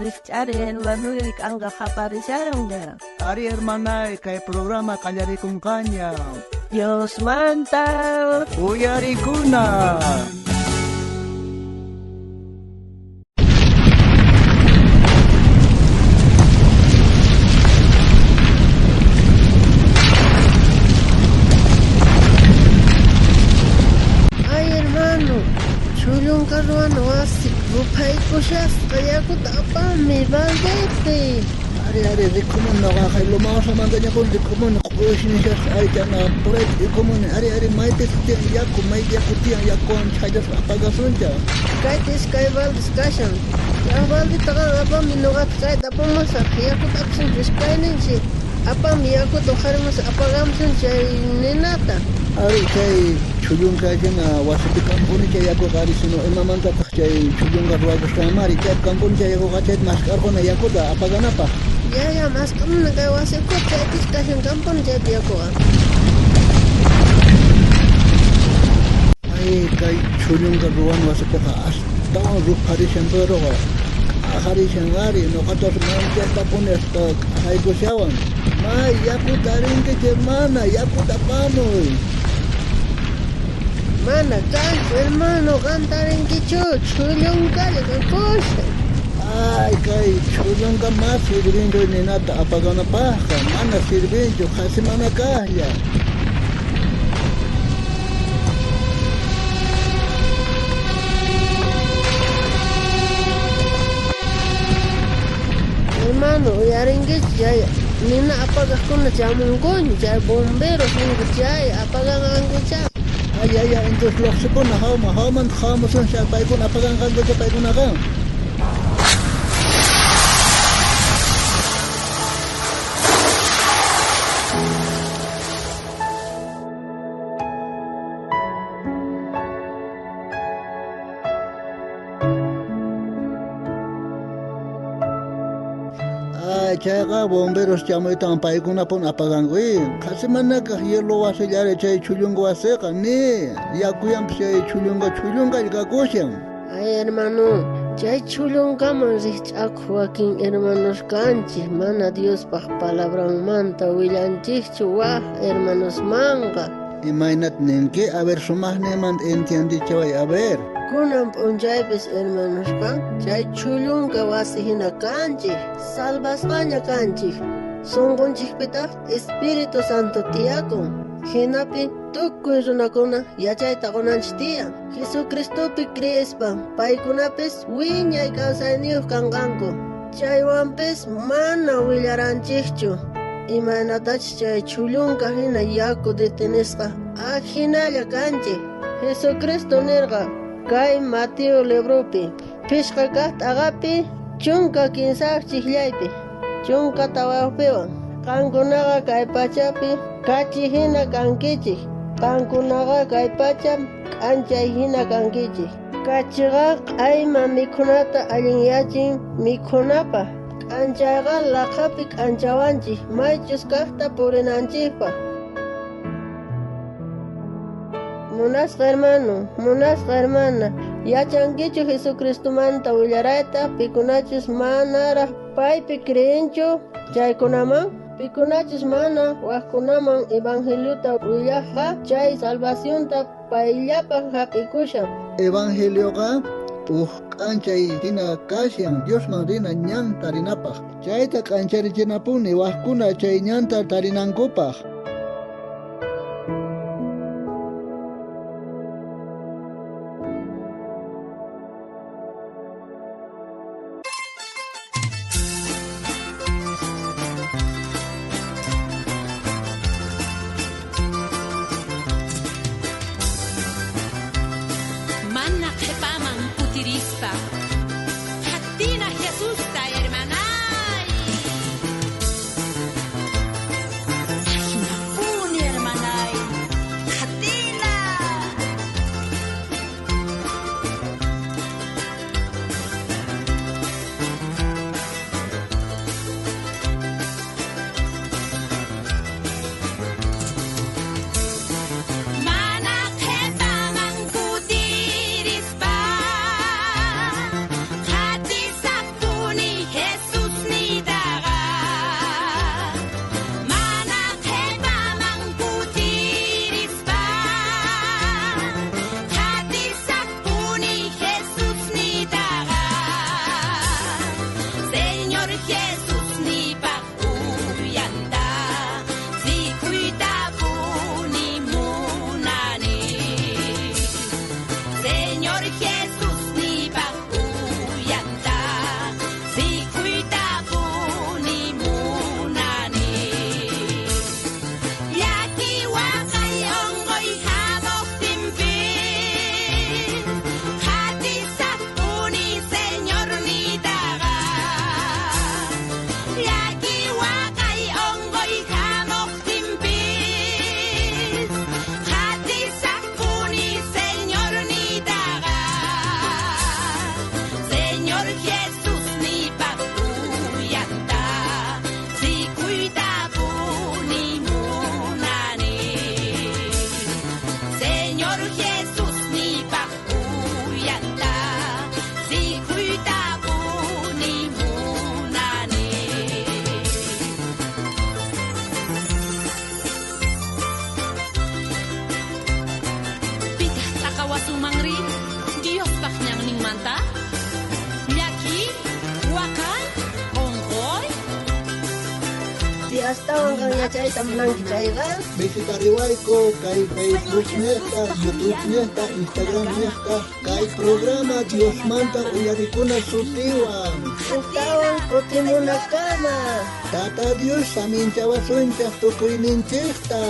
Rijch'ari hermanoy k'anqa qaparisharan. Ari hermanay, kay programa qallarikunqaña. Diosmanta Uyarikuna. Ay, hermano, chhullunka ruwana wasi ruphaykushasqa yakuta apami baldepi. Ari ari rikumuni noqaqa Lomaosamantañapuni rikumuni q'usñishasqa aychana purayta rikumuni ari ari maypis tiyan yaku may yaku tiyan yakuwan chhallaspa apagasuncha. Kayta iskay baldes kashan. Chay baldeta qan apami noqata kayta apamusaq yakuta apasunchik iskayninchik. Apami yakuta uqharimusaq apagamusun chay ninata. Ari chay chhullunka hina wasipi kampuni chay yakuqa ari sino imamantataq chay chhullunka ruwakusqanmari chay kampuni chay yakuqa chayta mask'arquna yakuta apaganapaq. Ya ya mask'amuna kay wasi ukhupi chaypis kashan kampuni chaypi yakuqa. Ay kay chhullunka ruwana wasipiqa astawan rupharishan peroqa k'ajarishan ari noqatas manchaytapuni hasta k'ajaykushawan. May yakuta rinkichik hermana, yakuta apamuy. Mana kanchu hermano qan tarinkichu chhullunkalla kakushan. Ay kay chhullunka mas sirvinchu ninata apaganapaqqa, mana sirvinchu qhasi mana kaqlla. Hermano, uyarinkichu chay nina apagaqkuna chamunkuña chay bomberos ninku chay apaganqankucha. Ay ay ay entonces lluqsipuna hawman hawmanta hamusunchik paykuna apaganqankucha paykunaqa. Ay, chayqa bomberos chamuytawan paykunapuni apaganku. Qhasi manakaq hielo wasillari chay chhullunka wasiqa ni yakuyanpis chay chhullunka chhullunkalla kakushan. Ay hermano, chay chhullunkaman rijch'akuq wakin hermanos kanchik mana Diospaq palabranmanta willanchikchu waj hermanosmanqa. Imaynata ninki? A ver, sumaqninmanta entiendichiway, a ver. Kunan p'unchaypis hermanosqa chay chhullunka wasi hina kanchik, salvasqaña kanchik. Sunqunchikpitaq Espíritu Santo tiyakun. Hinapi tukuy runakuna yachayta qunanchik tiyan. Jesucristopi creespa paykunapis wiñay kawsayniyuq kanqanku. Chaywanpis mana willaranchikchu. Imaynatachus chay chhullunka hina yaku detenisqa ajinalla kanchik. Jesucristo nirqa kay Mateo libropi phishqa kaq t'aqapi 13 chiqllaypi 14piwan qankunaqa kay pachapi kachi hina kankichik, qankunaqa kay pacha k'anchay hina kankichik. Kachiqa q'ayma mikhunata allinyachin mikhunapaq, k'anchayqa laqhapi k'anchawanchik maychus kaqta purinanchikpaq. Munasqa hermano, munasqa hermana, yachankichu Jesucristomanta willarayta pikunachus manaraq paypi creenchu chaykunaman? Pikunachus mana wajkunaman evangeliota willajqa chay salvacionta payllapaq hap'ikushan. Evangelioqa uj k'anchay hina kashan Diosman rina ñan tarinapaq. Chayta k'ancharichinapuni wajkuna chay ñanta tarinankupaq. Mana qhepaman kutirispa Hatina Jesusta hermanay. Wasunmanri Diospaj ñanninmanta? Llaki, waqay, onqoy. Si astawan qan yachayta munanki chayqa, Visitariwayku kay Facebook nejta, YouTube nejta, Instagram nejta, kay programa Diosmanta uyarikuna sutiwan. Ujtawan kutimunakama. Tata Dios saminchawasunchej tukuyninchejta.